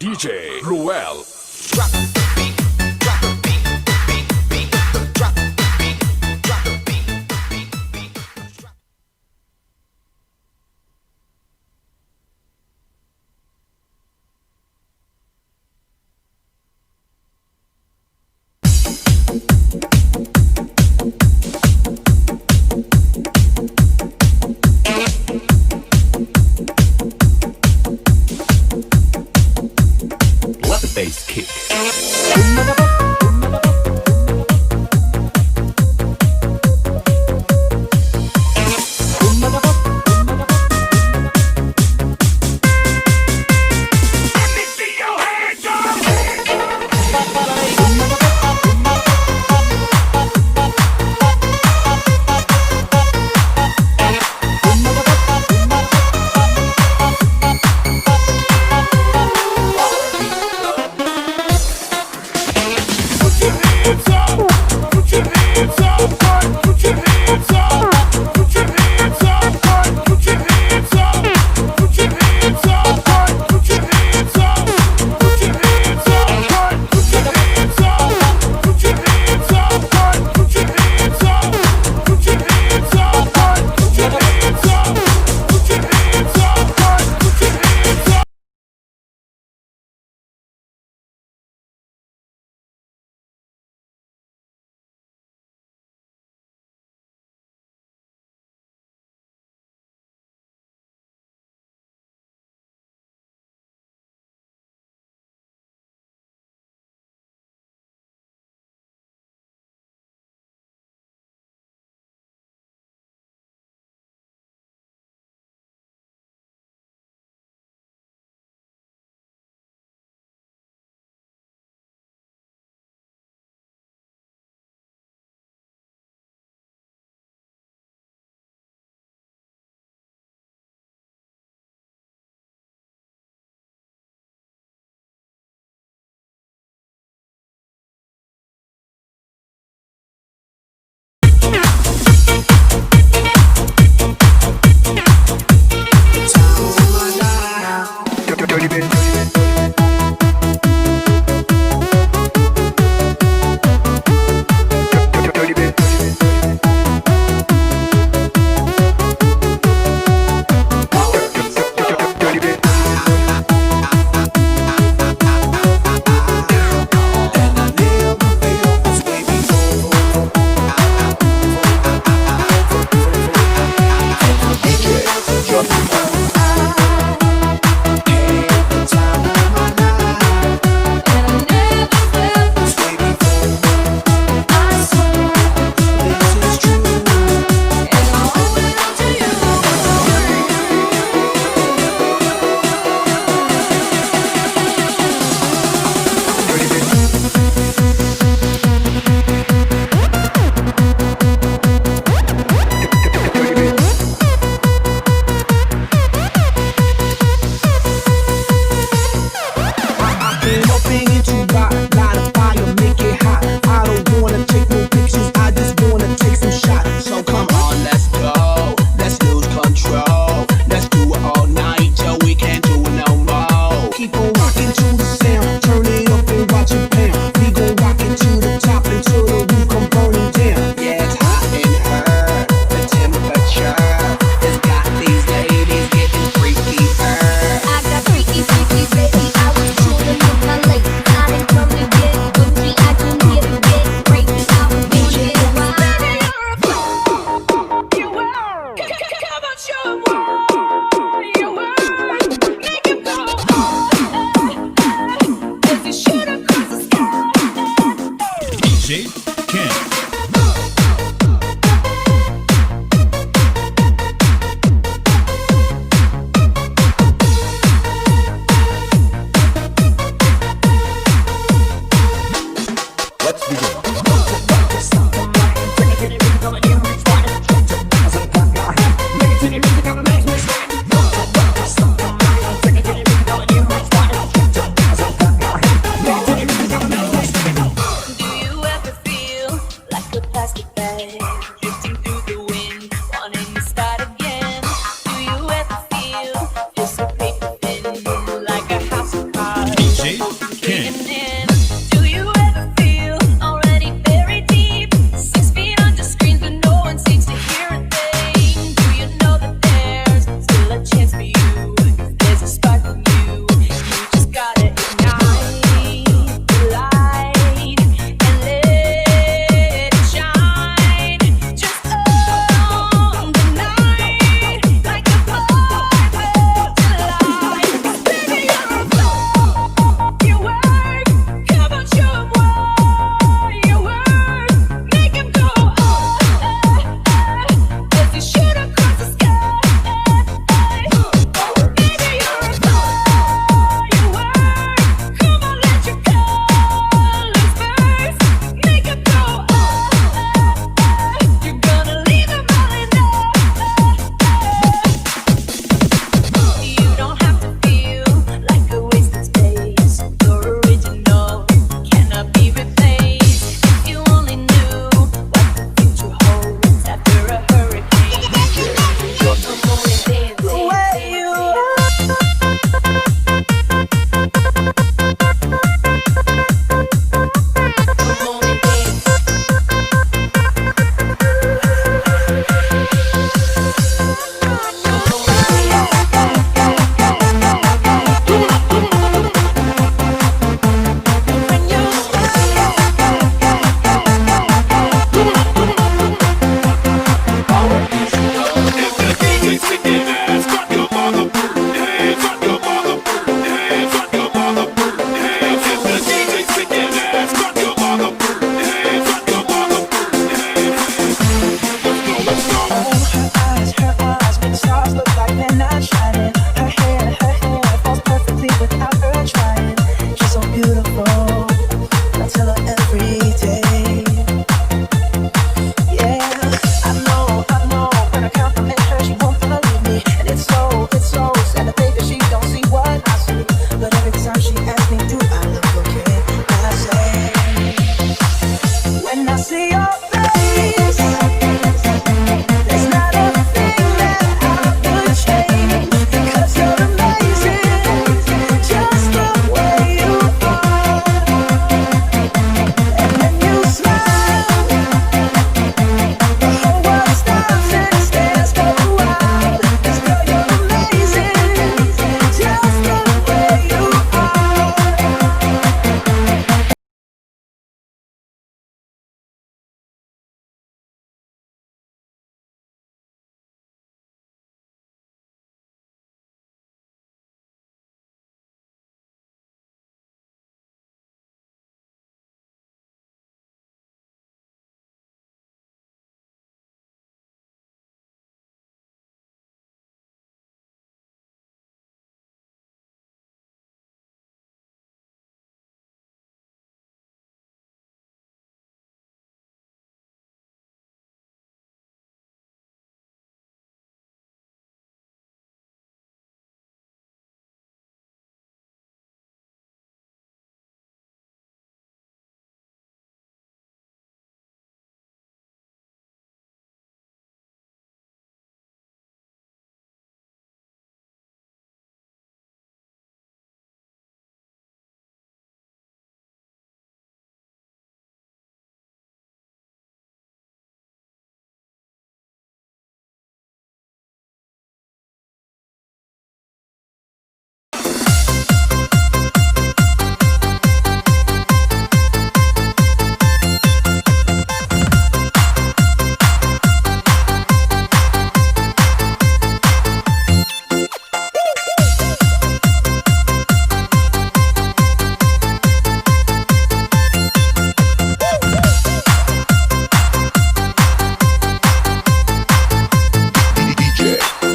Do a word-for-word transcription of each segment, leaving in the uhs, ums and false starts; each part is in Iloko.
D J Ruel. Let the bass kick.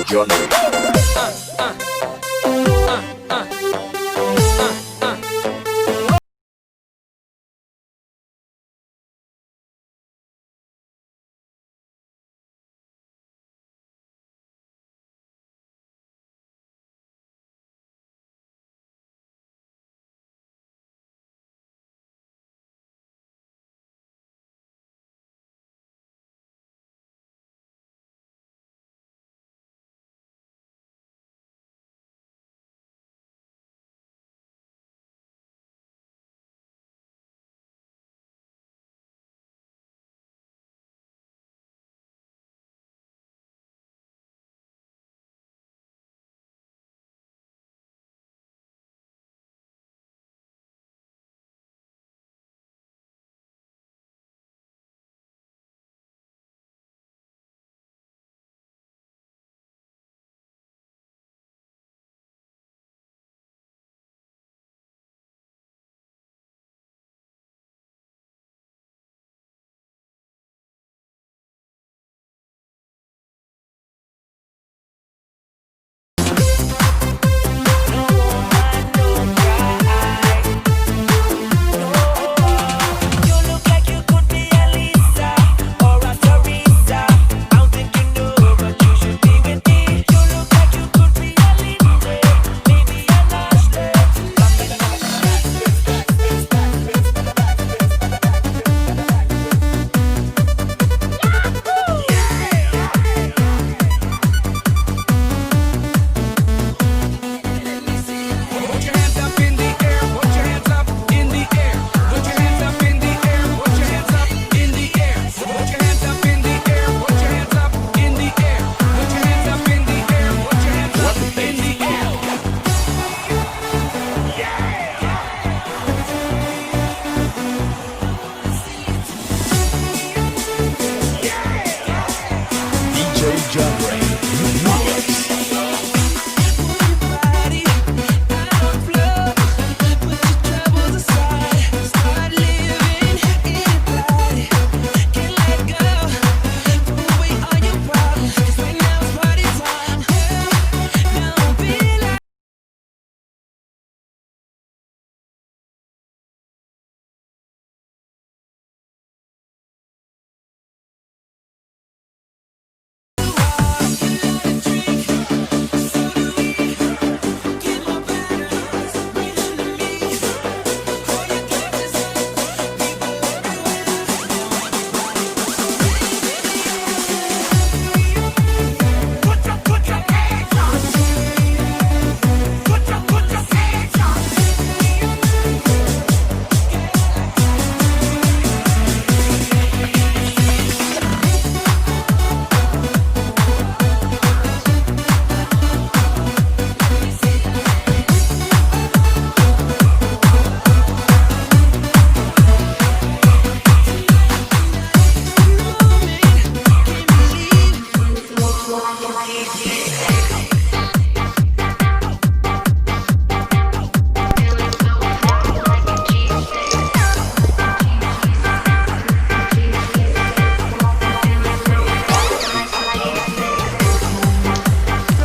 John Ray.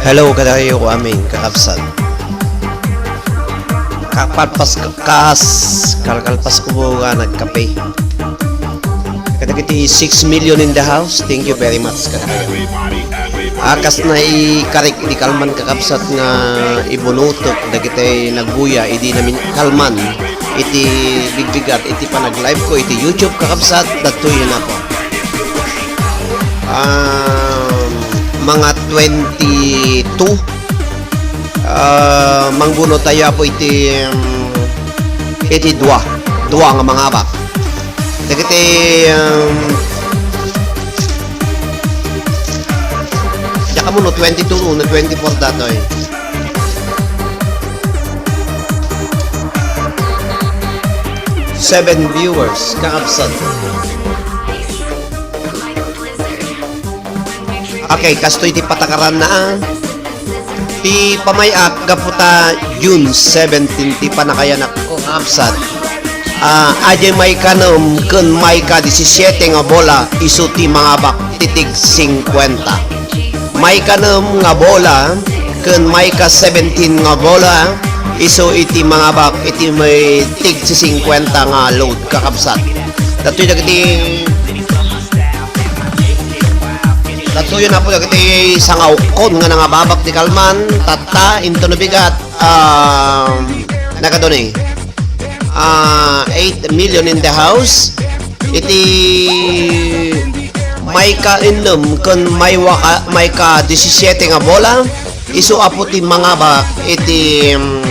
Hello, kadakayo amin, kakabsat. Kapalpas, kas, kalkalpas ko po nga nagkape. Kadagiti six million in the house, thank you very much, kadakayo. Ah, kas naikarik iti kalman, kakabsat, nga ibunutok dagiti nagbuya idi namin kalman iti bigbigat iti panag-live ko iti YouTube, kakabsat, datoyen ako. Ah, mga twenty-two, ah, mangbuno tayo, apo, iti, um, iti dua, dua nga mangabak. Dagiti, um, diak ammo no twenty-two no twenty-four datoy. Seven viewers, kakabsat. Okay, kastoy ti patakaranna, ah. Ti pamay-ak gapu ta June seventeen ti pannakayanak, kakabsat. Ah, adiay maikanem ken maika disisyete nga bola, isu ti mangabak ti tig singkuenta. Maika nem nga bola ken maika seventeen nga bola, isu iti mangabak iti may tig sisingkuenta nga load, kakabsat. Datoy dagiti, datoy na po dagiti sangaukkon nga nangababak ti kalman, tatta, into no bigat, um, nakaduni. Ah, eight million in the house. Iti maika ennem ken maiwaka-, maika disisiete nga bola, isu apo ti mangabak iti, mm,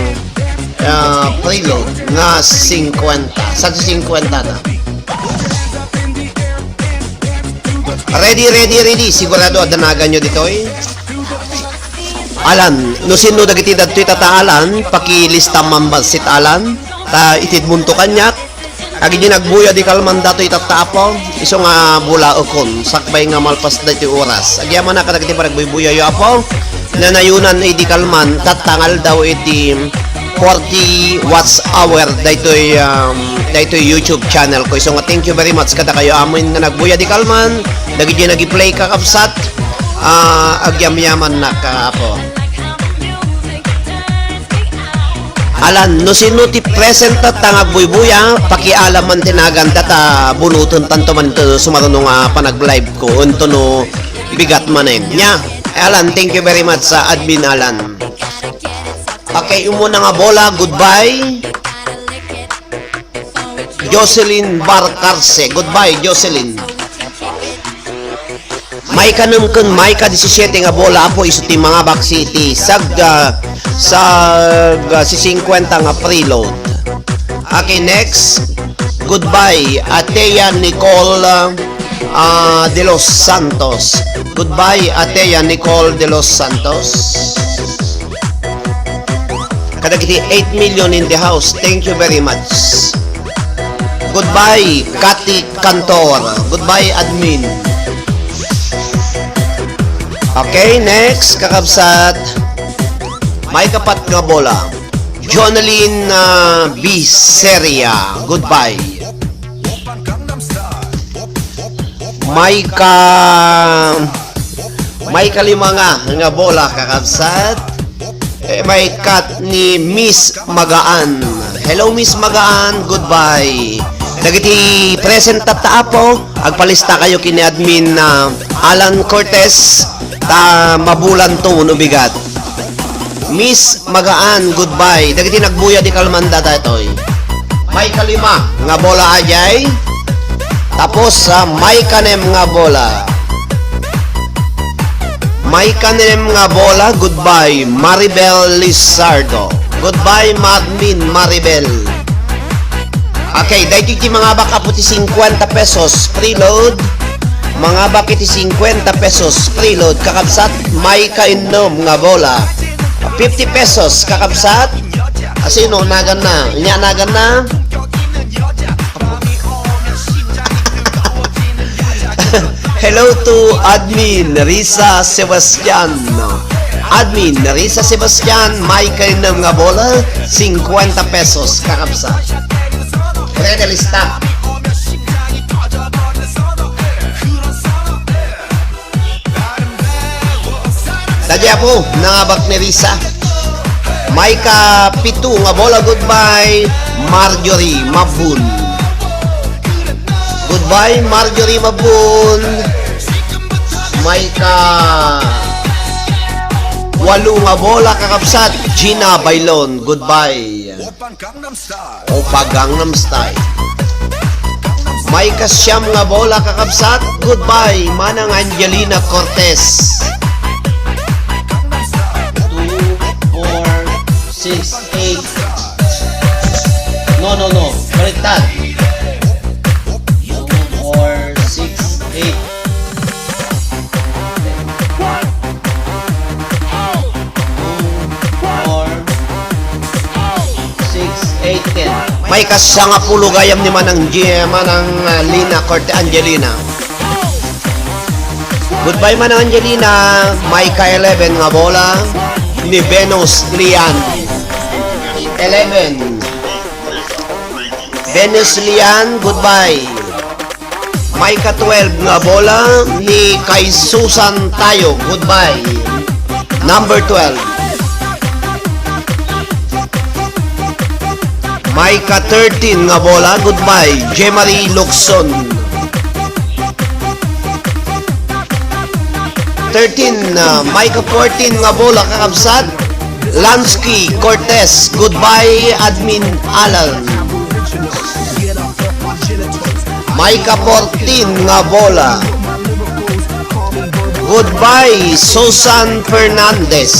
ah, preload nga singkuenta. Sa singkuenta na. Ready, ready, ready. Sigurado adda naganyo ditoy. Alan, no sino dagiti dadtoy tata Alan, pakilista man bassit Alan, ta itedmonto kaniak. Dagiti nagbuya di kalman datoy tatta Apo, isu nga bulaekon, sakbay nga malpas daytoy oras. Agyamanak kadagiti panagbuybuyayo Apo, nanayonan idi kalman, tatta nga aldaw iti forty watch hour daytoy, um, daytoy YouTube channel ko. Isu nga thank you very much kadakayo amin nga nagbuya di kalman, dagiti nag-play kakabsat, ah, agyamyamannak, ah, Apo. Alan, no sino ti present ta nga agbuybuya, pakialam man ti naganta ta bunoten tanto man ito sumaruno nga panag-live ko, unto no bigat manen. Nya, Alan, thank you very much sa admin Alan. Okay, umuna nga bola, goodbye. Jocelyn Barcarce. Goodbye, Jocelyn. Maika nem ken maika disisiete nga bola, Apo, isu ti mangabak iti sag-, ah, sag-, ah, sisingkuenta nga preload. Okay, next. Goodbye, Atea Nicole, ah, de los Santos. Goodbye, Atea Nicole de los Santos. Kadagiti eight million in the house. Thank you very much. Goodbye, Kati Cantor. Goodbye, admin. Okay, next, kakabsat. Maikapat nga bola. Jonalyn, ah, Biseria. Goodbye. Maika-, maikalima nga, nga bola, kakabsat. Eh, maikat ni Miss Magaan. Hello, Miss Magaan. Goodbye. Dagiti present tatta Apo, agpalista kayo ken ni admin na Alan Cortez, ta mabulanto no bigat. Miss Magaan, goodbye. Dagiti nagbuya di kalmanda daytoy. Maikalima nga bola, Ajay. Tapos, ah, maikanem nga bola. Maikanem nga bola, goodbye, Maribel Lizardo. Goodbye, Madmin Maribel. Okay, daytoy ti mangabak, Apo, ti singkuenta pesos preload. Mangabak iti singkuenta pesos preload, kakabsat, maikainnom nga bola. Fifty pesos, kakabsat. Asino, naganna? Nya, naganna? Hello to Admin Risa Sebastian. Admin Risa Sebastian, maikainnom nga bola, singkuenta pesos, kakabsat. Ready, lista. Daytoy, Apo, nangabak ni Risa. Maikapito nga bola, goodbye, Marjorie Mabun. Goodbye, Marjorie Mabun. Maikawalo nga bola, kakabsat, Gina Bailon. Goodbye. Oppa Gangnam Style. Maikasiam nga bola, kakabsat. Goodbye, Manang Angelina Cortez. Two, four, six, eight. No, no, no. Baliktad. Two, four, six, eight. Four, six, eight, ten. Maikasangapulo gayam ni Manang G-, Manang, ah, Lina Corte Angelina. Goodbye, Manang Angelina. Maika eleven nga bola ni Venus Lian. Eleven. Venus Lian, goodbye. May ka twelve nga bola ni kay Susan Tayo. Goodbye. Number twelve. May ka thirteen nga bola. Goodbye, Jemarie Locson. Thirteen, ah, may ka fourteen nga bola, kakabsat. Lansky Cortez. Goodbye, Admin Alan. May ka fourteen nga bola. Goodbye, Susan Fernandez.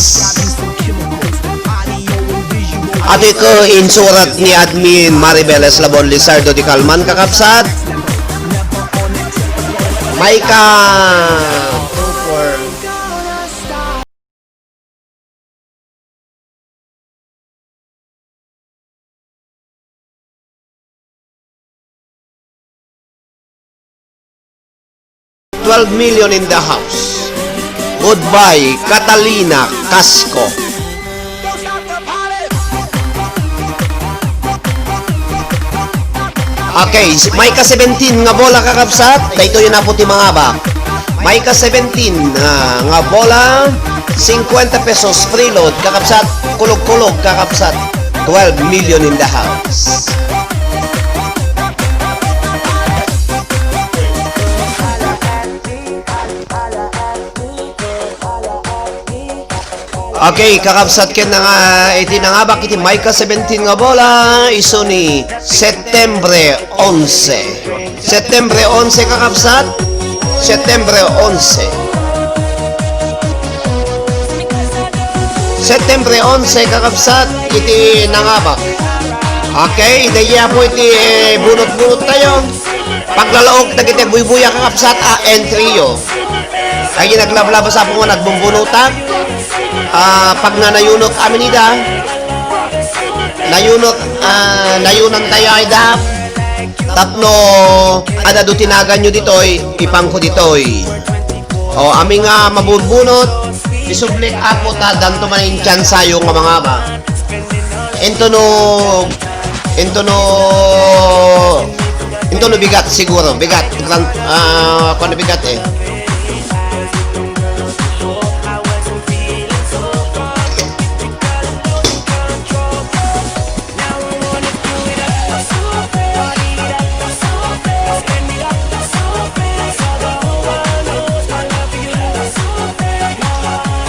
Atoy ko insurat ni Admin Maribel Eslabon Lizardo di Calman, kakabsat. May ka Twelve million in the house. Goodbye, Catalina Casco. Okay, s-, may ka seventeen nga bola, kakabsat. Daytoy na po ti mangabak. May ka seventeen, ah, nga bola, singkwenta pesos preload, kakabsat. Kulog-kulog, kakabsat. Twelve million in the house. Okay, kakabsat, ken na nga iti nangabak iti may ka seventeen nga bola, isu ni Setyembre onse. Setyembre onse, kakabsat. Setyembre onse. Setyembre onse, kakabsat, iti nangabak. Okay, daydi apo iti, eh, bunot-bunot tayo. Paglalaok dagiti agbuybuya, kakabsat, a entry yo. Ay, naglablabas apo nga nagbumbunotak. Ah, pagnanayunot amin ida. Nayunot, ah, nayunan tayo ay da. Tapno, adda do tinagan yo ditoy, ipangko ditoy. O, ami nga maburbunot, isublik apo ta, danto man in chance yo nga mangaba. Intono, intono, intono bigat siguro, bigat, ah, kuwan, bigat eh.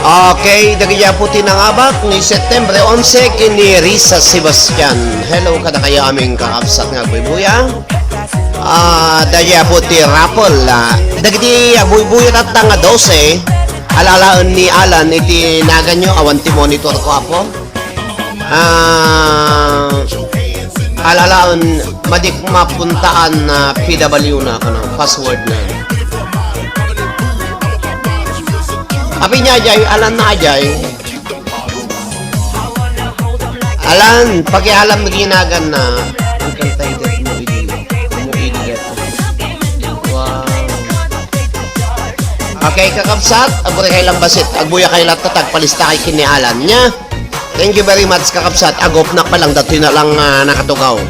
Okay, dagiti apo ti nangabak ni Setyembre onse ken ni Risa Sebastian. Hello kadakayo amin kakabsat nga agbuybuya. Ah, dagiti apo ti raffle, ah, dagiti agbuybuya tatta nga dose, alaalaen ni Alan iti naganyo, awan ti monitor ko, apo. Ah, alalaen, madik mapuntaan na P W na, ano, password na. Apay ni Ajay, Alan na Ajay. Alan, pakialam na ginagan na ang kanta ito mo idi, mo idi. Wow. Okay, kakabsat, aguri kay lang basit, agbuya kay latta, tagpalista kay kini Alan niya. Thank you very much, kakabsat. Agupnak pa lang, datoy na lang, ah, nakatugaw.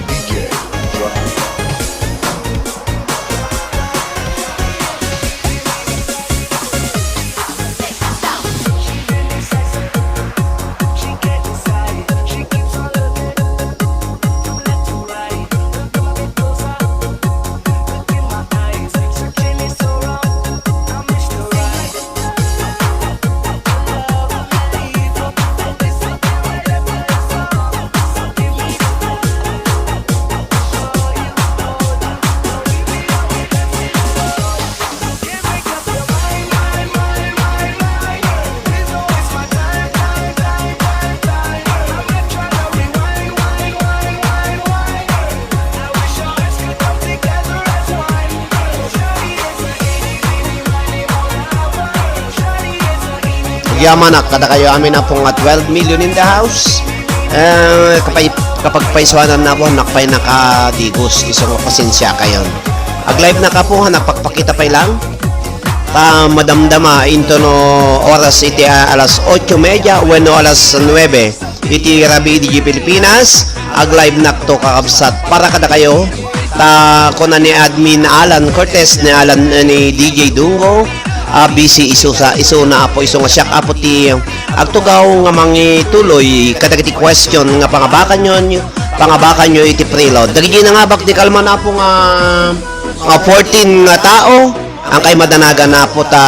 Agyamanak kadakayo amin a pung nga twelve million in the house. Eh, kapay-, kapagpaisuanan na po, nakpay nakadigos, isu nga pasensiakayon. Ag-live na ka po, ha, nagpakpakita pay lang. Ta madamdama, into no oras iti, ah, alas otso media, wenno alas nuebe. Iti rabii di Pilipinas, ag-live nakto, kakabsat, para kadakayo. Ta kuna ni Admin Alan Cortez, ni Alan, eh, ni D J Dungo, ah, busy isu sa, isuna, Apo, isu nga siak, Apo, ti agtugaw nga mangituloy kadagiti question nga pangabakanyo, pangabakanyo iti preload. Dagiti nangabak ti kalman, Apo, nga, nga fourteen nga tao, ang kay madanagan, Apo, ta,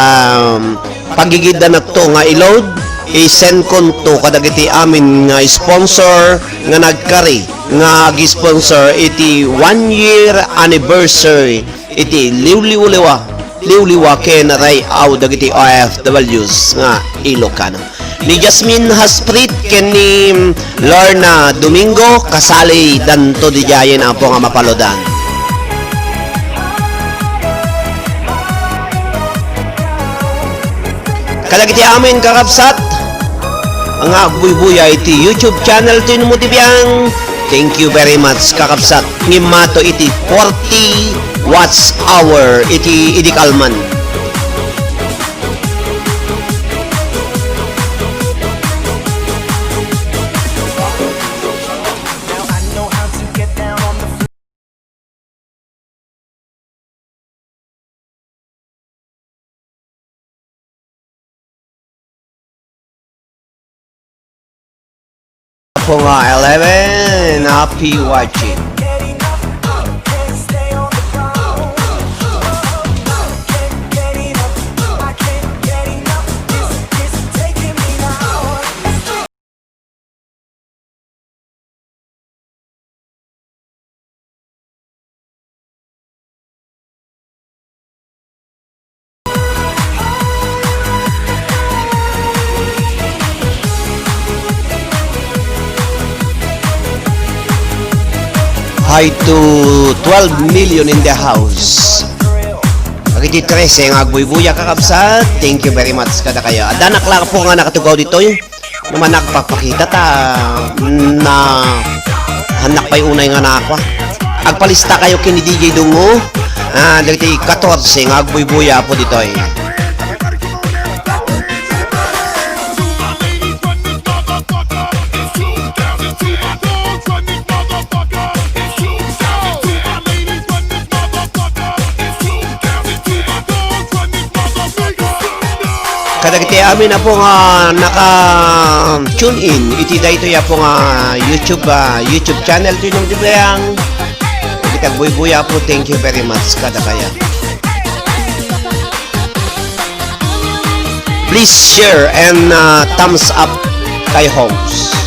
um, pagigidda natto nga i-load, i-send konto kadagiti amin nga sponsor nga nagkari nga ag-sponsor iti one year anniversary iti liwliwliwa, liwliwa ken ray-aw dagiti O F Ws nga Ilocano. Ni Jasmine Hasprit ken ni Lorna Domingo, kasali danto didiayen, Apo, nga mapaludan. Kadagiti amin, kakabsat, nga agbuybuya iti YouTube channel ti Numo ti Biang, thank you very much, kakabsat. Ngem mato iti forty watch hour iti idi kalman. Apo nga eleven, happy watching. Hi to twelve million in the house. Dagiti trese nga agbuybuya, kakabsat, thank you very much kadakayo. Addanak la, Apo, nga nakatugaw ditoy. Naman nagpapakita ta na hannak pay unay nga nakua. Agpalista kayo ken ni D J Dungo. Ah, dagiti katorse nga agbuybuya, Apo, ditoy. Kadagiti amin, Apo, nga naka-tune in iti daytoy, Apo, nga YouTube, ah, YouTube channel ti Numo ti Biang. Iti agbuybuya, Apo, thank you very much kadakayo. Please share and, uh, thumbs up kay Holmes.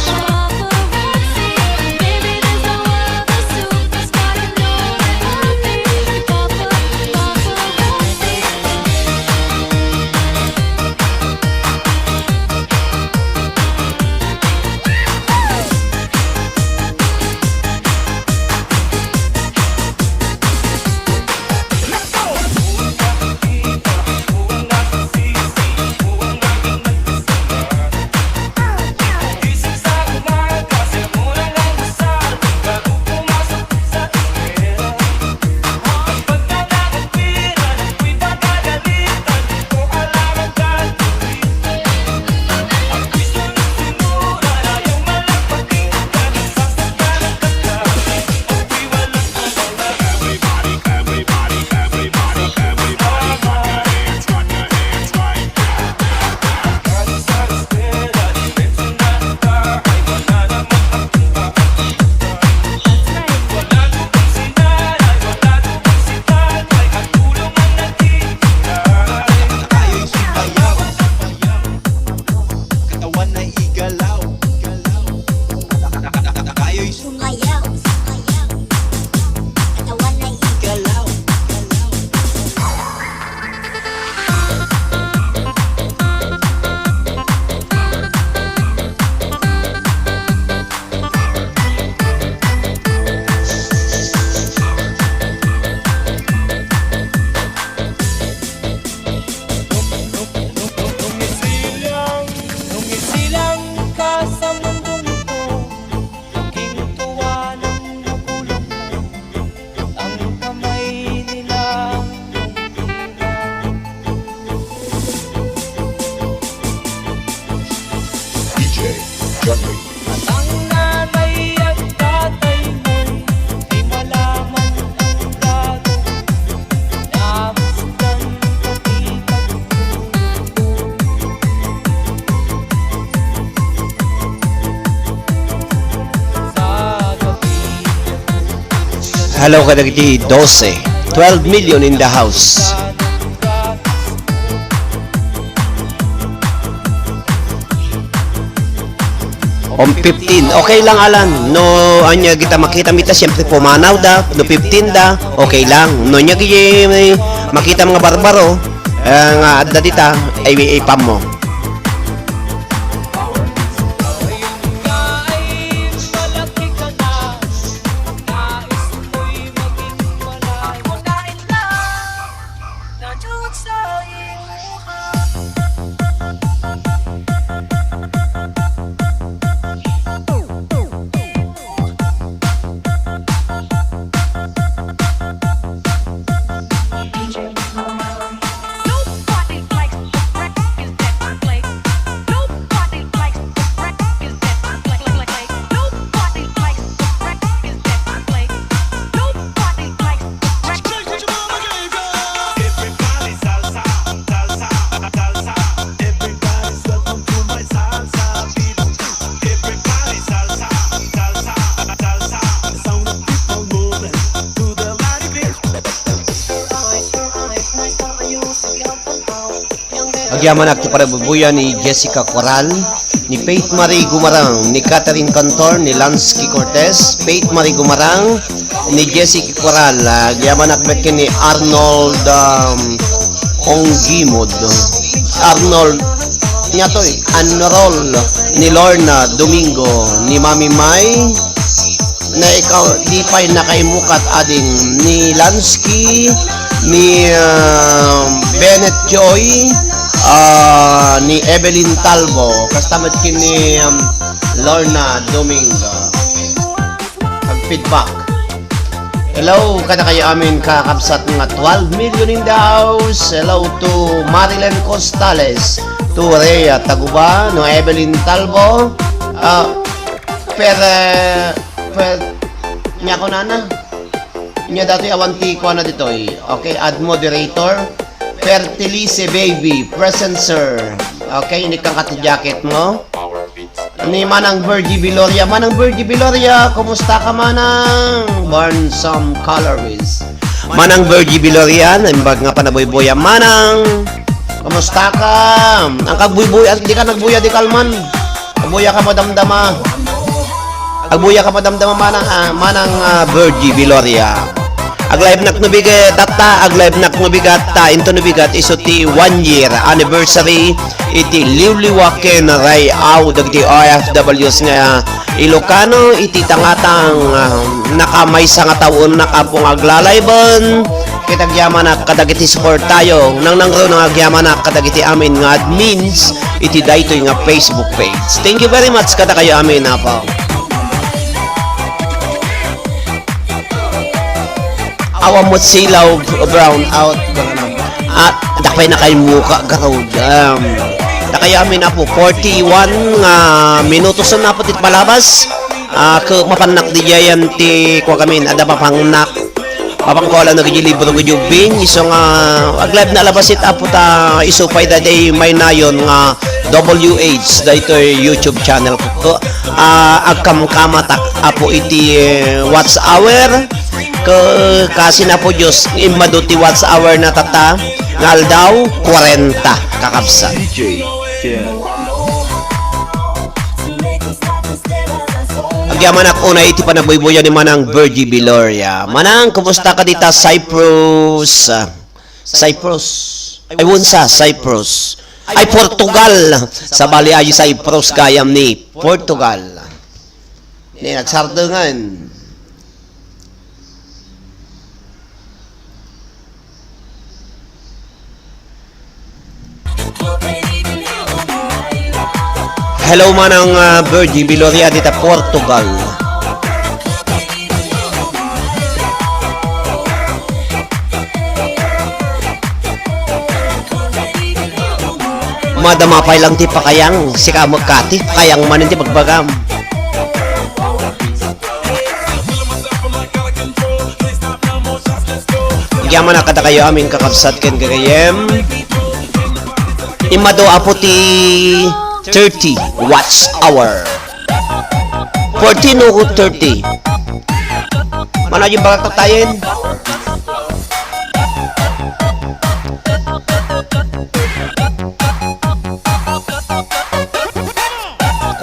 Katawan na igalaw. Kayo'y sumayaw, sumayaw. Katawan na igalaw, igalaw. Nung isilang, nung isilang ka sa mundong ito, laking tuwa ng magulang mo. Ang kamay nila. D J John Ray. At ang nanay at tatay mo'y di malaman ang Hello kadagiti dose. Twelve million in the house. On fifteen. Okay lang, Alan. No, anya kita makita mita, siyempre pumanaw da. No fifteen da, okay lang. No, anya gidi makita mga barbaro, eh, nga adda dita, ay, ay, pam mo. Agyamanak ti panabubuya ni Jessica Coral, ni Faith Marie Gumarang, ni Catherine Cantor, ni Lansky Cortez, Faith Marie Gumarang, ni Jessica Coral, ah, agyamanak met ken ni Arnold, um, Ongimod. Arnold, nia toy, Arnold, ni Lorna Domingo, ni Mami Mai, na ikaw, di pay nakaimukat ading ni Lansky, ni, ah, Bennett Joy, ah, ni Evelyn Talbo, kasta met ken ni, um, Lorna Domingo. Ag-feedback. Hello, kadakayo amin kakabsat nga twelve million in the house. Hello to Marilyn Costales, to Rhea Taguba, no Evelyn Talbo, ah, per, eh, per, nia kunana. Nia datoy awan ti kuana ditoy. Okay, add moderator. Fertilize baby, present sir. Okay, inikkan ka ti jacket mo. Ni Manang Virgie Viloria. Manang Virgie Viloria, kumusta ka, Manang? Burn some calories. Manang Virgie Viloria, naimbag nga panabuybuya, Manang. Kumusta ka? Ang kagbuybuya, di ka nagbuya, di kalman. Agbuya ka madamdama. Agbuya ka madamdama, Manang, ah, Manang, ah, Virgie Viloria. Ag-live nak no bigat, tatta, ag-live nak no bigat, ta, into no bigat, isu ti one year anniversary iti liwliwa ken ray-aw dagiti O F Ws nga Ilocano iti tangatang, ah, nakamaysa nga tawen nak Apo nga aglalayben. Ket agyamanak kadagiti supportayo, nangnangro nga agyamanak kadagiti amin nga admins iti daytoy nga Facebook page. Thank you very much kadakayo amin, Apo. Awan mo silaw, brown out. Ah, dakpay na kay muka, garud. Um, dakayo amin, Apo, forty-one nga minutos na, Apo, ti palabas. Ah, ke-, mapannak di jayan ti kuwagamin, adda mapangnak. Mapangkualan na gidi libro gidi ubing, isu nga ag-live na labasit, Apo, ta isu pay daytoy maynayon nga W H daytoy YouTube channel ko. Ah, agkamkamatak, Apo, iti, eh, watch hour. Ke-, kasin, Apo Dios, immadu ti watch hour na tatta nga aldaw, kwarenta, kakabsat. D J Ken. Agyamanak unay iti panabuybuya ni Manang Virgie Viloria. Manang, kumusta ka dita, Cyprus? Ah, Cyprus. Ay, unsa, Cyprus. Ay, Portugal. Sabali, ay, Cyprus, gayam ni Portugal. Ni nagsardengan. Hello, Manang, ah, Virgie Viloria dita Portugal. Madama pay lang ti pakayang, sika met kati, pakayang manen ti pagbagam. Agyamanak kadakayo amin kakabsat ken gagayyem. Immadu, Apo, ti thirty watch hour. Fourteen o thirty. Mano a bagak tatayen?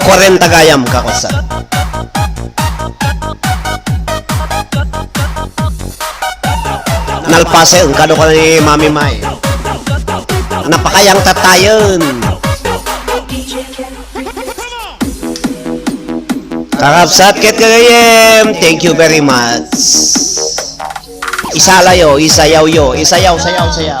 Kuarenta gayam, kakotsa. Nalpasen, kano ka ni Mami Mai. Napakayang tatayen. Kakabsat ket gagayyem, thank you very much. Isalayo, isayawyo, isayaw, sayaw, sayaw.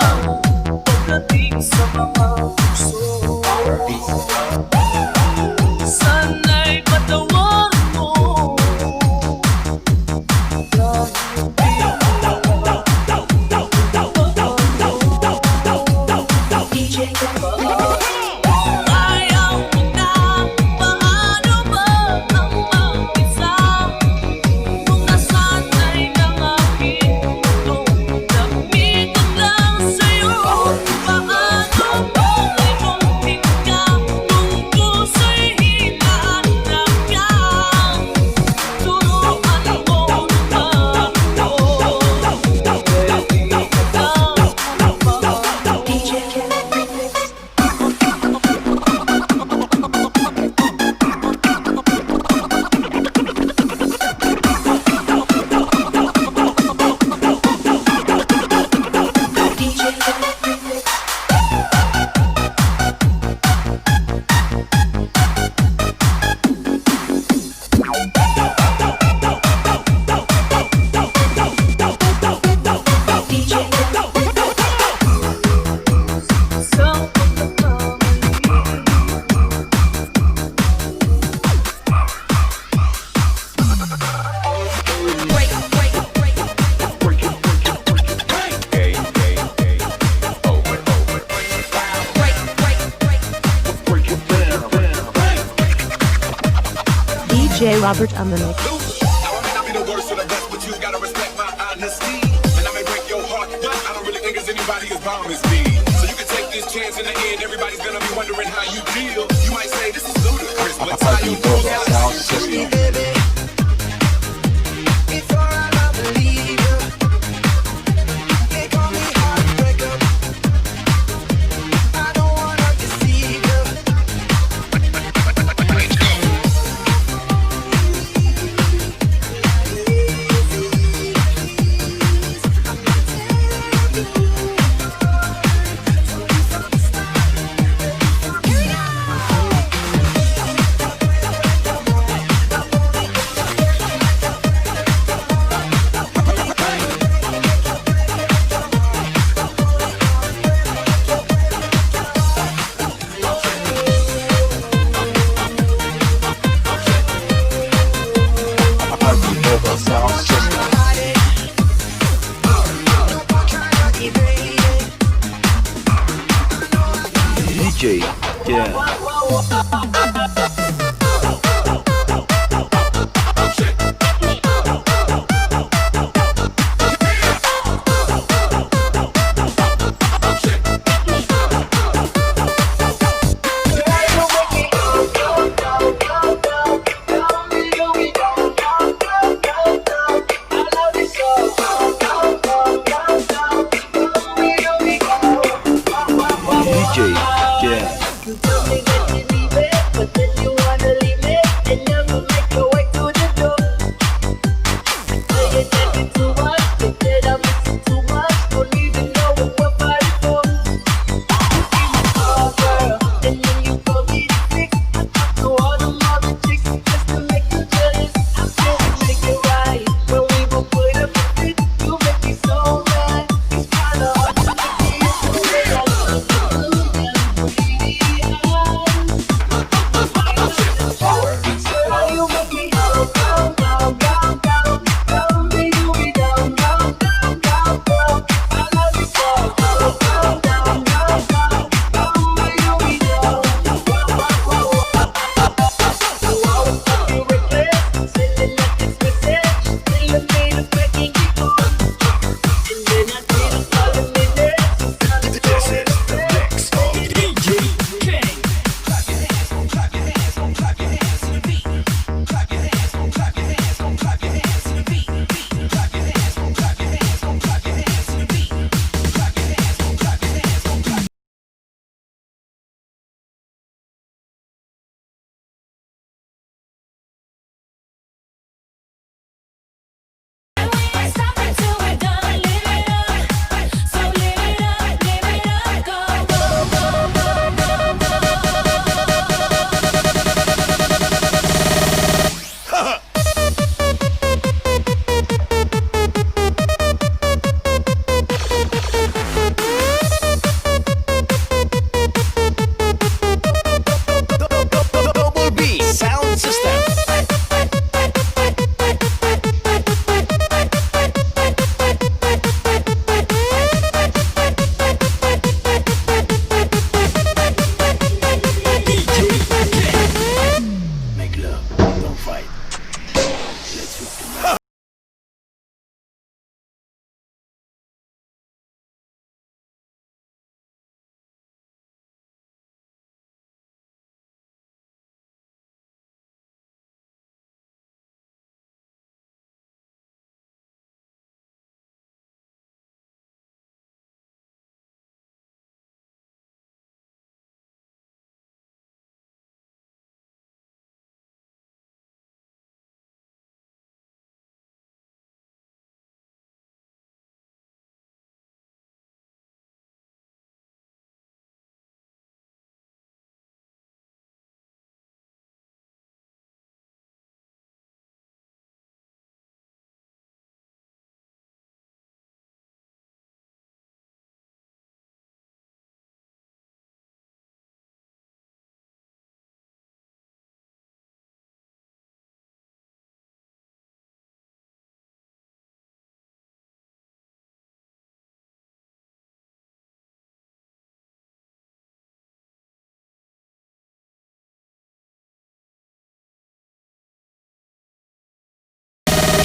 D J Robert on the mix. Now I may not be the worst or the best, but you gotta respect my honesty. And I may break your heart, but I don't really think there's anybody as bomb as me. So you can take this chance in the end, everybody's gonna be wondering how you deal. You might say this is ludicrous, but Papapal Tayong People Rules Sound System.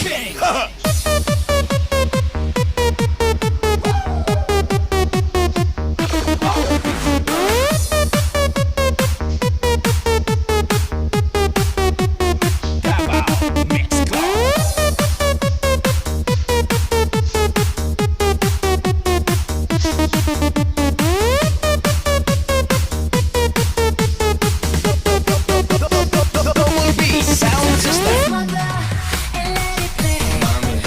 Bang! Davao Mix Club. Double B Sound System. Mami,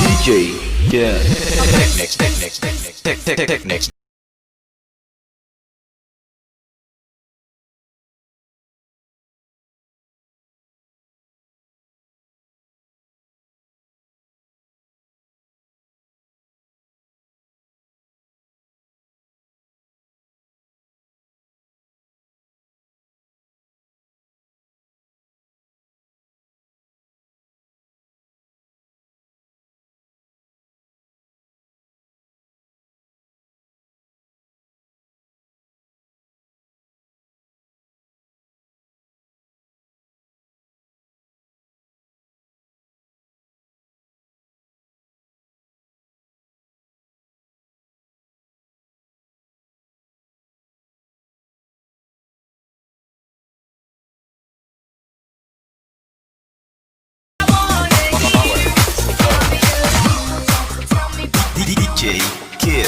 D J, yeah. Next, next, next, next, next, next, next, next, next. D J Kid.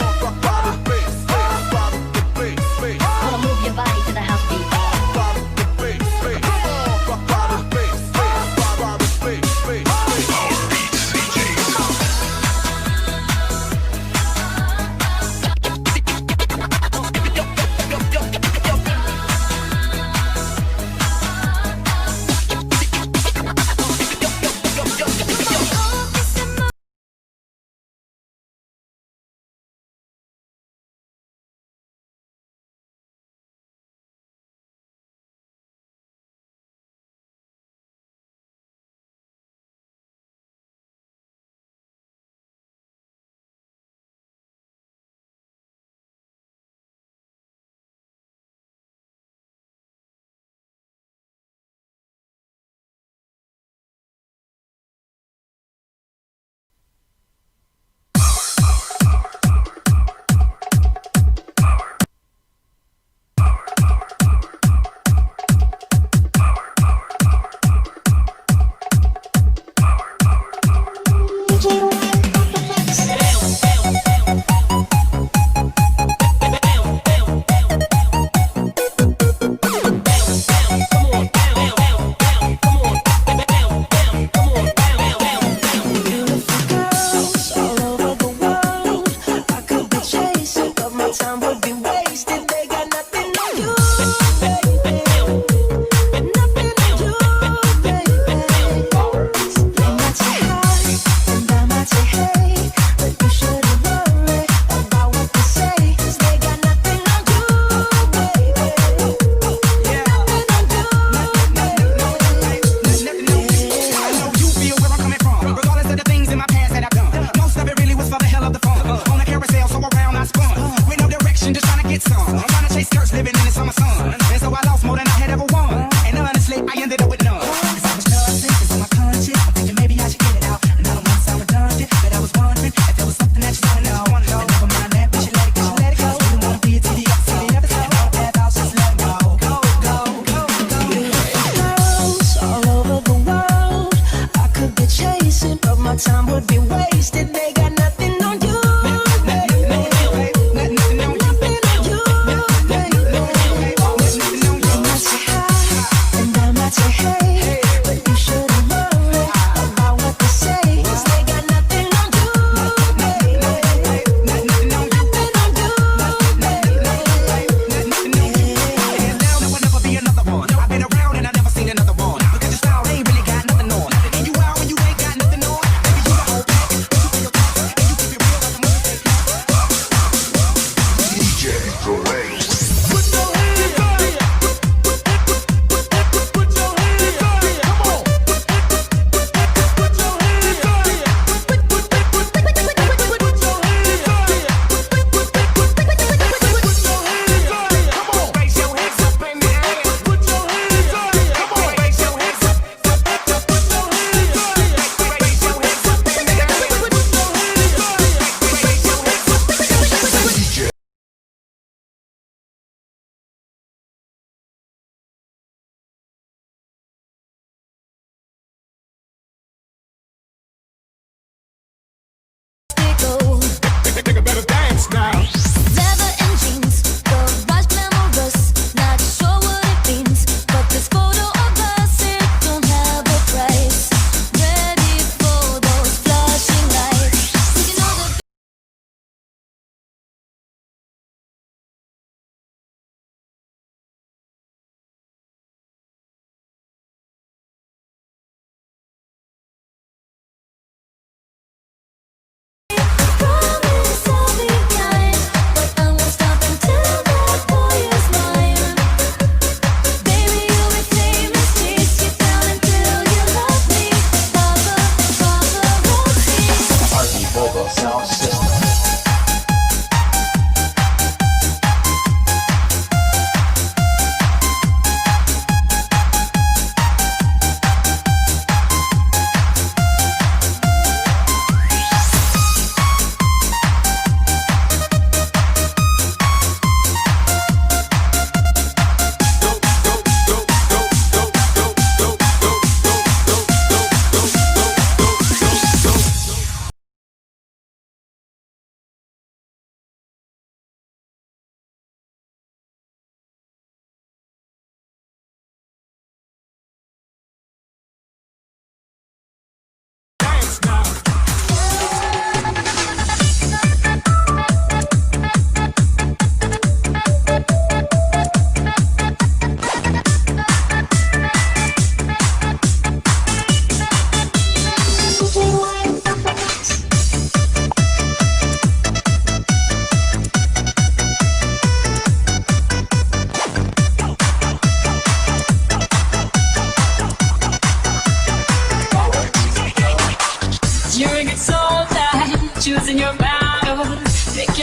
Wanna move your body to the house beat.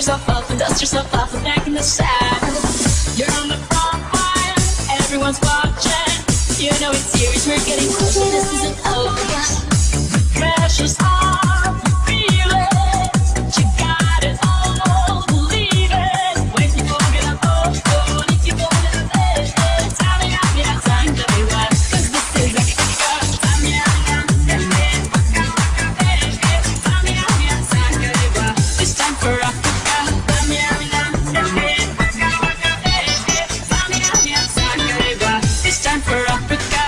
Yourself up and dust yourself off and back in the saddle. You're on the front line, everyone's watching. You know it's serious, we're getting closer, this isn't over. Pressure's on, feel it. You got it all, believe it. When you hold it up, oh, oh, if you hold it up, eh, eh. Tell me, I'm not time to be wise, 'cause this is a fuck up. Tell me, I'm not, eh, eh, waka, waka, eh, eh. Tell me, I'm not time to be wise. It's time for Africa. It's time for Africa.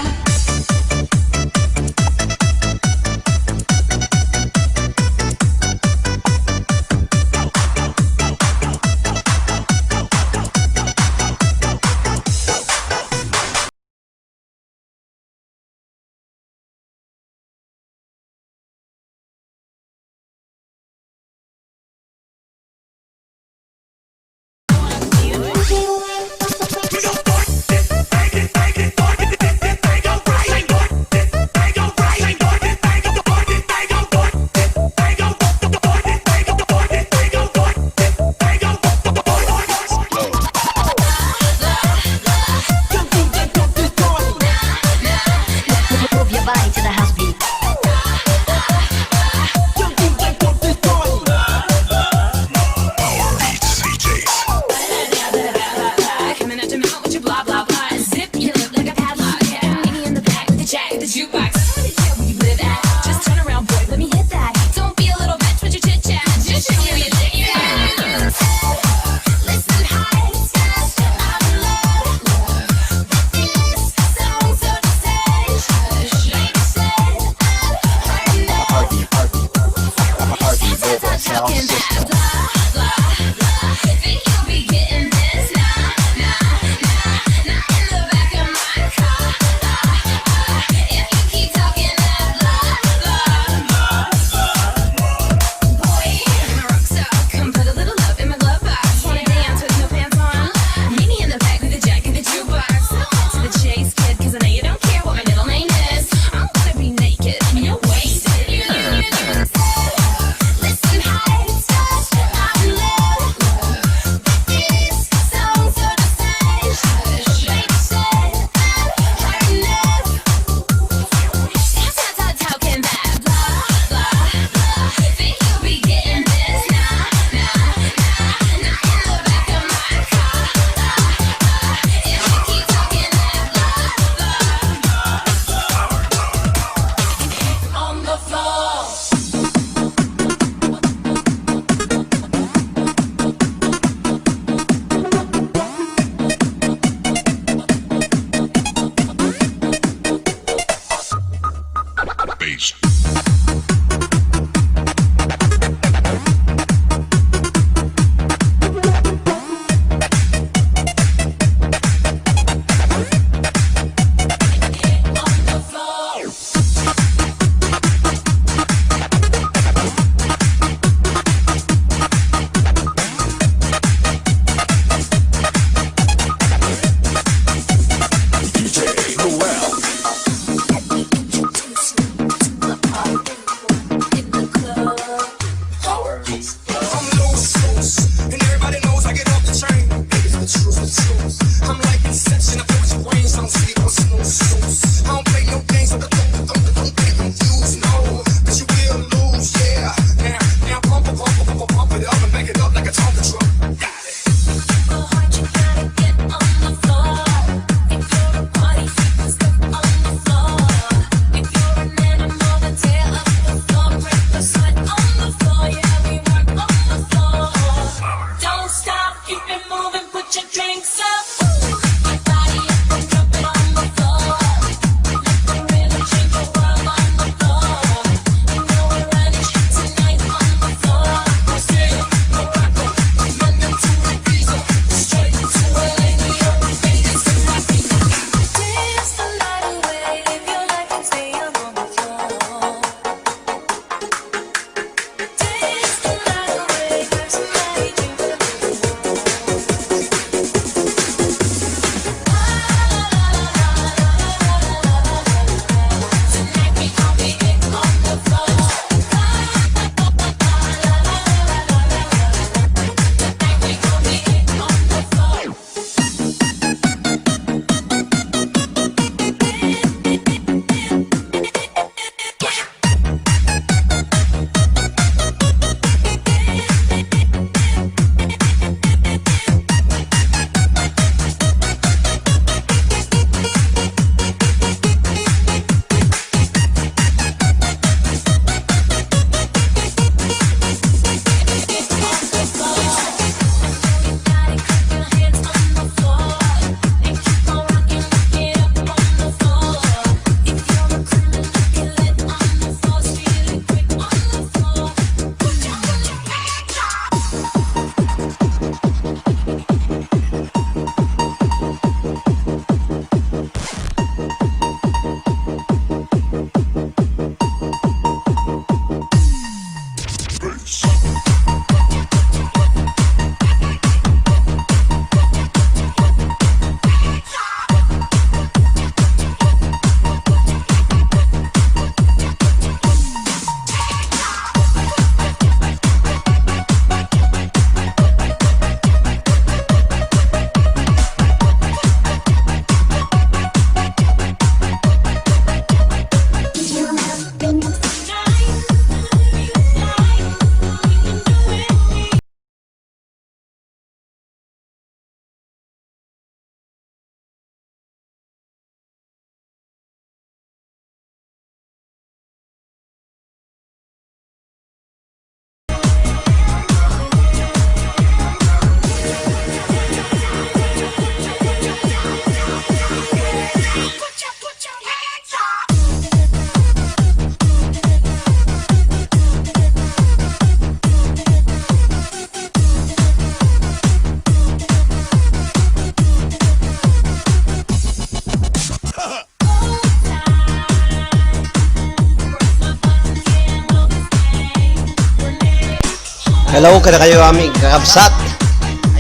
Hello, kadakayo amin kakabsat.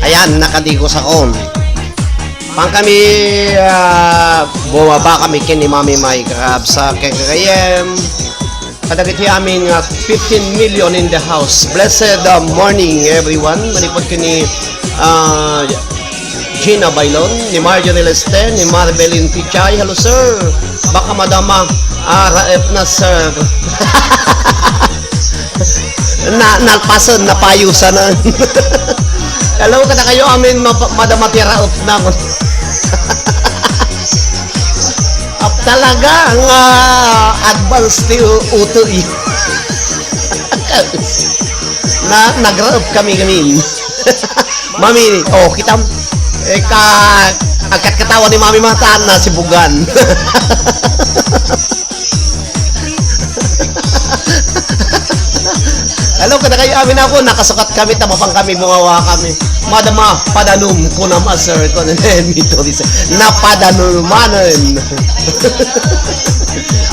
Ayan, nakadigos ako. Pang kami, ah, bumaba kami ken ni Mami May, kakabsat, ken kakayem. Kadagiti amin nga fifteen million in the house. Blessed, uh, morning, everyone. Manipod ken ni, ah, Gina Bailon, ni Marjorie Lester, ni Maribel Intichay. Hello, sir. Baka madama, ah, raep na, sir. Na, nalpasen, napayusan na. Hello, kadakayo amin, mapa-, madama ti raep na. Ap-, talaga nga advance ti u-, utoy. Na, nagraep kami gamin. Mami, oh, kitam. Eh, ka, agkatkatawa ni Mami matan na si Bugan. Hello, kadakayo amin ako, nakasukat kami, ta mapan kami, bungawa kami. Madama, padanom, kunam a sir, kuno ni Mito, di sa, napadanumanen.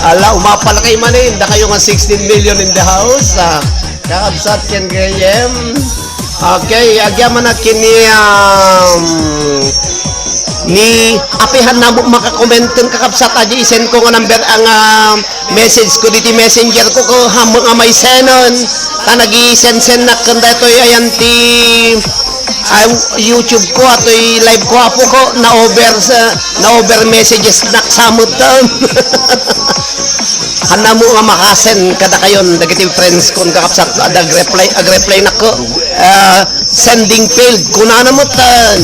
Ala, umapal kay manin, dakayo nga sixteen million in the house, ah. Kakabsat ken gayem. Okay, agyamanak ken ni, um, ni apihan namo makakomenten kakabsat, adi isend ko nga number ang, ah, message ko diti messenger ko, ko ham nga may senon. Ta nagisensennak ken daytoy ayan ti, ah, YouTube ko, atoy live ko, apo ko, na-over sa, na-over messages nak samot. Hanna mo nga makasen kadakayon dagiti friends kon kakabsat, ag-reply, ag-reply nako. Ah, sending failed. Kunana met, ah,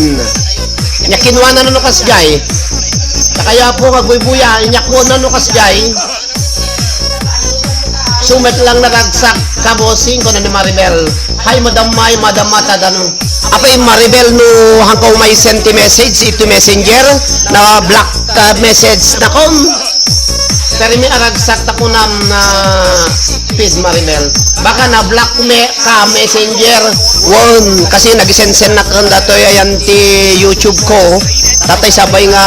nya kinuana no kasjay. Dakayo apo nga buybuya, nya kuana no kasjay. Sumet lang naragsak, kabosing, kuna ni Maribel. Hay, madam, hay, madam, matadano. Apay, Maribel, no, hangko may send ti message, iti messenger, na block, ah, message na kom. Pero may aragsak ta kunam na feed, Maribel. Baka na-block me ka messenger. Wen, kasi nagisensen na kan datoy ayan ti YouTube ko. Tatay sabay nga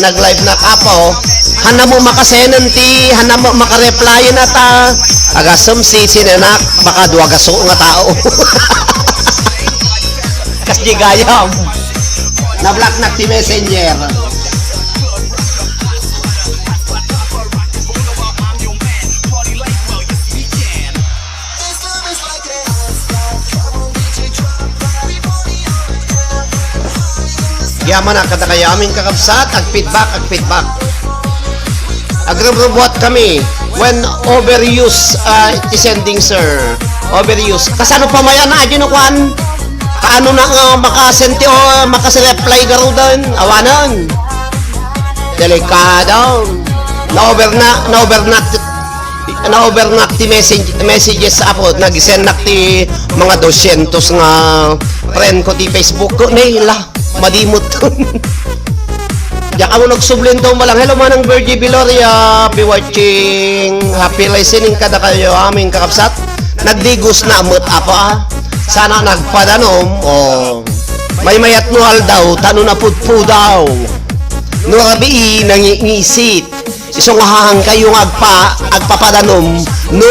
nag-live na kapo. Hanna mo makasenen ti, hanna mo makareplyan na ta. Agasem si sinenak, baka dua gaso nga tao. Kas di gayam. Na-block na ti messenger. Yaman na, kadakayo amin kakabsat, ag-feedback, ag-feedback. Agrubrubuat kami when overuse, ah, ti sending, sir. Overuse. Kasano pa mayan, adi no kuan? Kaano na nga makasenti o makasireply garuden? Awanan. Delikado. Na-over na, na-over na, na-over na ti message, messages apo. Nagisend nak ti mga dosyentos nga friend ko ti Facebook ko. Nila, madimot. Diak amo nagsublin to malang. Hello, Manang Virgie Viloria. Happy watching. Happy listening kadakayo, amin kakabsat. Nagdigos na met, apo, ah. Sana nagpadanom. Oh. Maymayat no aldaw, tano napudpudaw. No rabii, nangingisit. Isu nga hahangkayo nga agpa-, agpapadanom, no,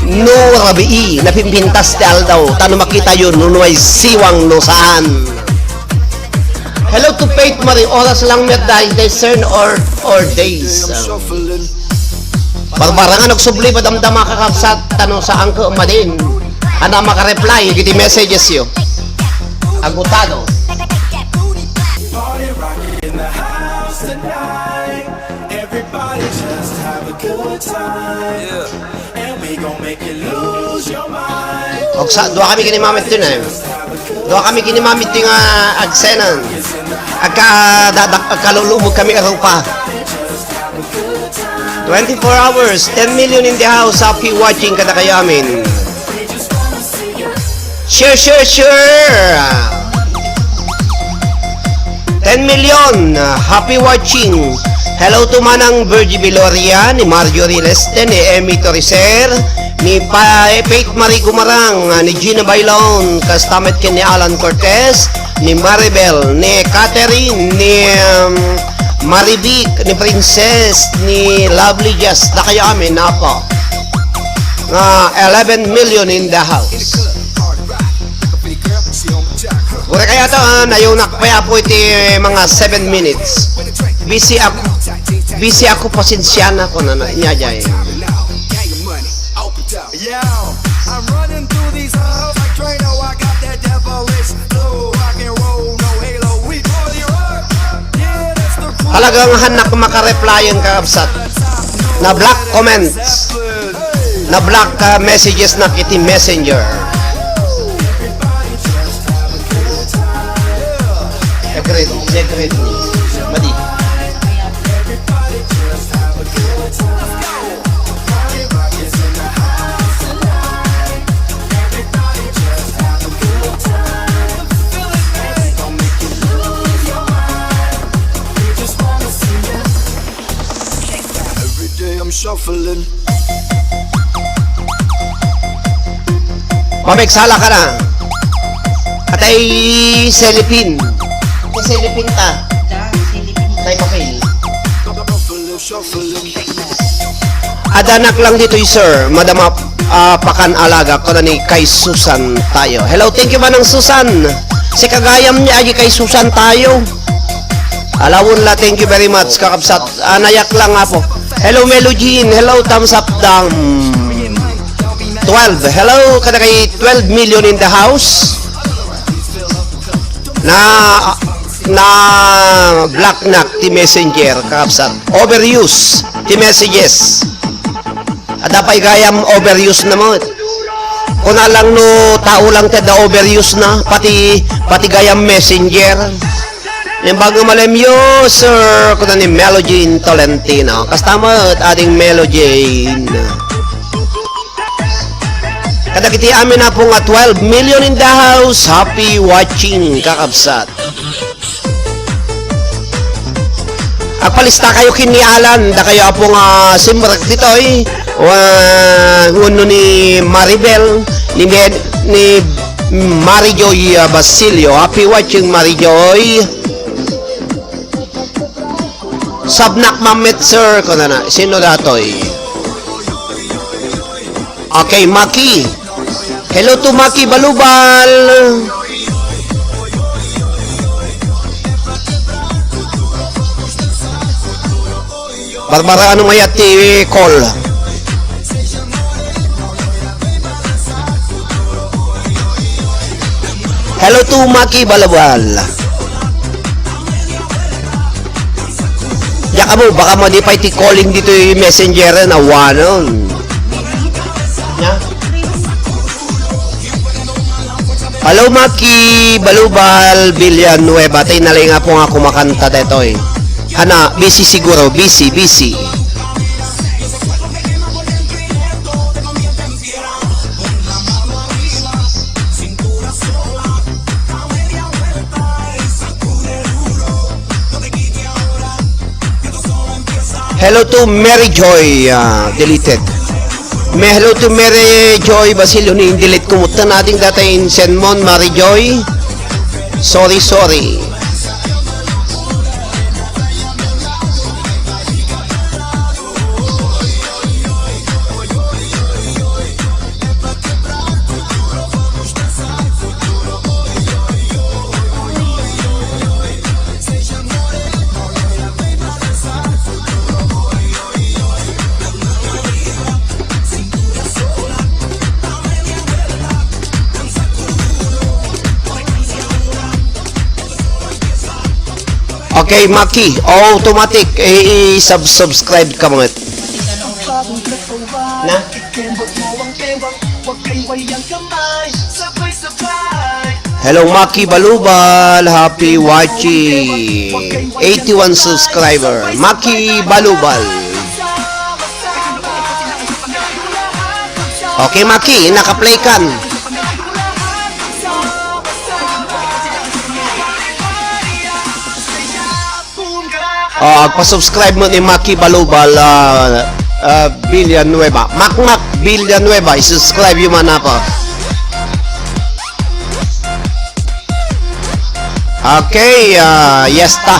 no rabii, napimpintas ti aldaw, tano makitayo no, no ay siwang no saan. Hello to Faith Marie, oras lang met dahil discern or, or days. Barbara nga nagsubli, madamdama kakabsat, tano saan ka umadin. Ana makareply, iti messages yo. Agutado. Party rock in the house tonight. Everybody just have a good time. Yeah. And we gon' make you lose your mind. Ogsa, dua kami ken ni Mami Tin, eh. Dua kami ken ni Mami Tin nga agsenan. Agka, dadak, agkalulumog kami a rupa. Twenty-four hours, ten million in the house, happy watching kadakayo amin. Share, share, share! Ten million, happy watching. Hello to Manang Virgie Viloria, ni Marjorie Leste, ni Emmy Toricer, ni Pa-, Faith Marie Gumarang, ni Gina Bailon, kasta met ken ni Alan Cortez, ni Maribel, ni Catherine, ni, um, Marivic, ni Princess, ni Lovely Jess, dakayo amin, apo. Nga eleven million in the house. Uray kayat, ah, nayunak pay, Apo, iti mga seven minutes. Busy ako. Busy ako, pasensiana, kunana. Inya jay. Yo, I'm running through these halls like Drano. I got that devilish flow, rock and roll, no halo. We party rock. Yeah, that's the crew. Talagang hanak makareplyan, kakabsat. Na-block comments. Na-block, ah, messages na iti messenger. Secret, secret. Madi. Every day I'm shuffling. Mamigsala ka na. Atay, selipin. Atay, selipin ta. Tay papel. Adanak lang ditoy, sir. Madam, ah, Pakan Alaga, kuna ni Kay Susan tayo. Hello, thank you, Manang Susan. Si kagayam ni Agi Kay Susan tayo. Alawon la, thank you very much, kakabsat. Ah, nayak lang nga po. Hello, Melo Jean. Hello, thumbs up dam. Twelve. Hello, kada kay twelve million in the house. Na, na-block na ti messenger, kakabsat. Overuse ti messages. Adda pay gayam overuse na met. Kuna lang no tao lang ti adda overuse na, pati, pati gayam messenger. Naimbag nga malem, "Yo, sir," kuna ni Melogene Tolentino. Kasta met, ading Melogene. Kadagiti amin, Apo, nga twelve million in the house, happy watching, kakabsat. Agpalista kayo ken ni Alan, dakayo, Apo, nga simrek ditoy, wa-, wenno ni Maribel, ni Ben, ni Marijoy, ah, Basilio. Happy watching, Marijoy. Sabnak mammet, sir, kunana. Sino datoy? Okay, Maki. Hello to Maki Balubal. Barbara, ano mayat ti call? Hello to Maki Balabal. Diak ammo, baka madi pay ti calling ditoy messenger na wanon. Hello, Maki Balubal Villanueva. Tay nalay nga po nga kumakanta detoy. Ana, busy siguro, busy, busy. Hello to Mary Joy, ah, deleted. May hello to Mary Joy Basilio ni delete ko mo. Tan ading data in send mo, Mary Joy. Sorry, sorry. Okay, Maki, automatic, eh, i-sub-, subscribe ka, mga. Na? Hello, Maki Balubal. Happy watching. Eighty-one subscriber. Maki Balubal. Okay, Maki, naka-play kan. Oh, agpa-subscribe mo ni Maki Balubal, ah, ah, Villanueva. Makmak Villanueva, i-subscribe yung mga napa. Okay, ah, yes ta.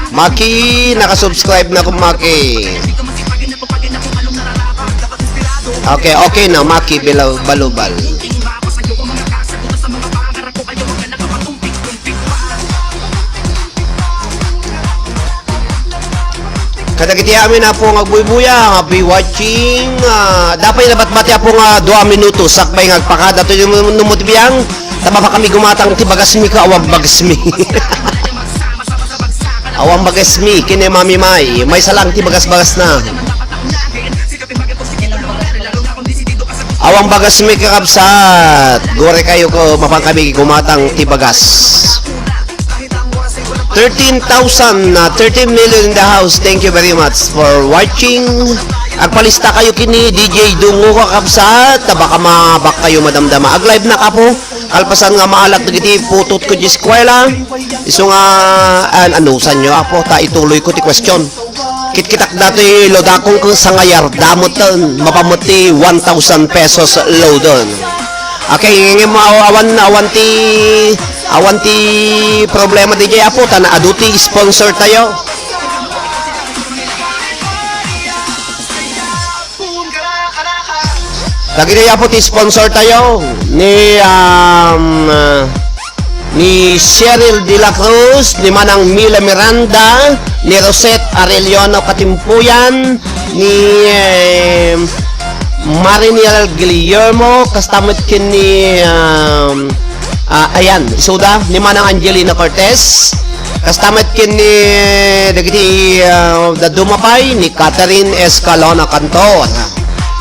Maki, nakasubscribe na ko, Maki. Okay, okay na, Maki Bila-, Balubal. Kadagiti amin, Apo, nga agbuybuya, happy watching. Ah, dapay nabatbati, Apo, nga dua minuto, sakbay nga agpakada to yung numot biyang. Tama pa kami gumatang ti bagas mi ka, awang bagas mi. Awang bagas mi, kini Mami May. May salang ti bagas-bagas na. Awang bagas mi kakabsat. Gore kayo ko, mapan kami gumatang ti bagas. Thirteen thousand, uh, thirteen million in the house. Thank you very much for watching. Agpalista kayo kini D J Dungo kakabsat. Ta baka mabak kayo madamdama. Ag-live na kapo. Kalpasan nga maalak dagiti putot ko di eskwela. Isu nga, an-, anusan nyo, Apo, ta ituloy ko ti question. Kitkitak datoy lodakon ko sangayar, damot ten, mapamati one thousand pesos loaden. Okay, ngem aw-, awan, awan ti, awan ti problema di jay, Apo, ta naadu ti sponsor tayo. Dagiti, Apo, ti sponsor tayo ni, um, ni Cheryl de la Cruz, ni Manang Mila Miranda, ni Rosette Arellano Katimpuyan, ni, eh, Mariniel Guillermo, kasta met ken ni, um, ah, ayan, isuda, ni Manang Angelina Cortez, kasta met ken ni dagiti, ah, dadduma pay, ni Catherine Escalona Canton,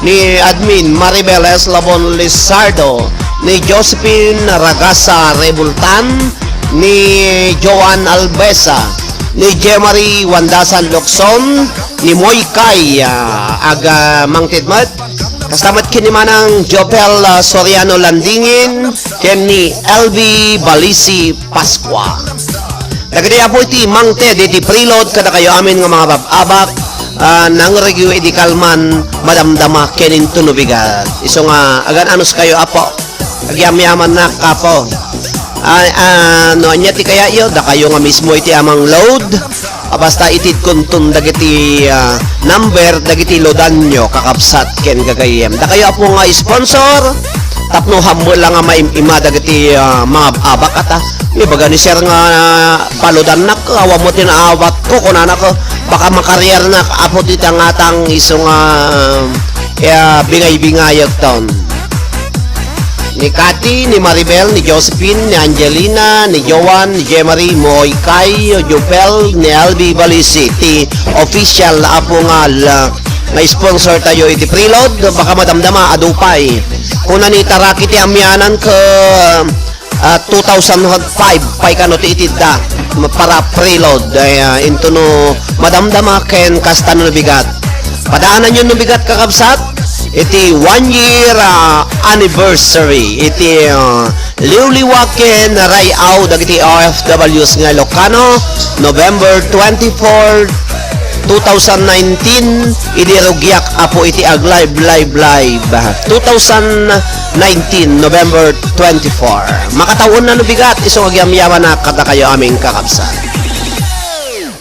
ni Admin Maribel Eslabon Lizardo, ni Josephine Ragasa Rebultan, ni Joan Albesa, ni Jemary Wandasan Locson, ni Moy Kai, ah, aga mangted met, kasta met ken ni Manang Jopel, ah, Soriano Landingin, ken ni L B Balisi Pascua. Dagiti, Apo, iti mangted iti preload kadakayo amin nga mga bab-abak, ah, nangregyo idi kalman, madamdama ken intono bigat. Isu nga, agan-anos kayo, Apo. Agyamyamannak, Apo. Ah, ah, no ania ti kayatyo, dakayo nga mismo iti amang load. Ah, basta itidkonton dagiti, ah, number dagiti loadanyo, kakabsat ken gagayyem. Dakayo, Apo, nga sponsor, tapno hammo la nga maim-ima dagiti, ah, mga abak ata. Ibaga ni Sir nga paloadannak, awan mo ti naawatko, kunana ko, baka makariernak, Apo, ti tangatang isu nga, ah, bingay-bingayek ton. Ni Cathy, ni Maribel, ni Josephine, ni Angelina, ni Joan, ni Jemary, Moy Kai, Jupel, ni L B Balisi, ti official, Apo, nga la-, nga sponsor tayo iti preload, baka madamdama, adu pay. Kuna ni Taraki ti amianan ket, ah, two thousand five pay kano ti itidda para preload, ay, ah, intono madamdama ken kasta no bigat. Padaananyo no bigat, kakabsat, iti one year, ah, anniversary iti, ah, liwliwa ken rayaw dagiti O F Ws nga Ilocano, November twenty-four, two thousand nineteen, idi rugiak, Apo, iti ag-live, live, live. Two thousand nineteen, November twenty-four. Makataw-enna no bigat, isu nga agyamyamannak kadakayo amin, kakabsat.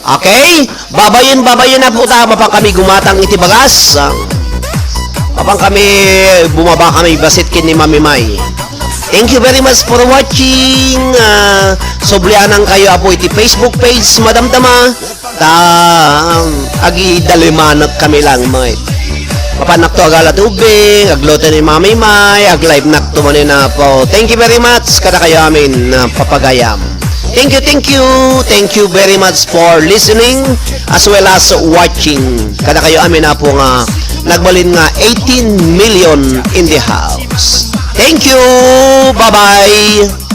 Okay? Babayen, babayen, Apo, ta mapan kami gumatang iti bagas. Ah, mapan kami, bumaba kami bassit ken ni Mami May. Thank you very much for watching. Ah, sublianan kayo, Apo, iti Facebook page, madamdama. Ta, um, agidalimanak kami lang, met. Mapannak to agala tubig, agluto ni Mami May, ag-live nak to manen, Apo. Thank you very much kadakayo amin, ah, papagayam. Thank you, thank you, thank you very much for listening as well as watching. Kadakayo amin, Apo, nga nagbalin nga eighteen million in the house. Thank you! Bye-bye!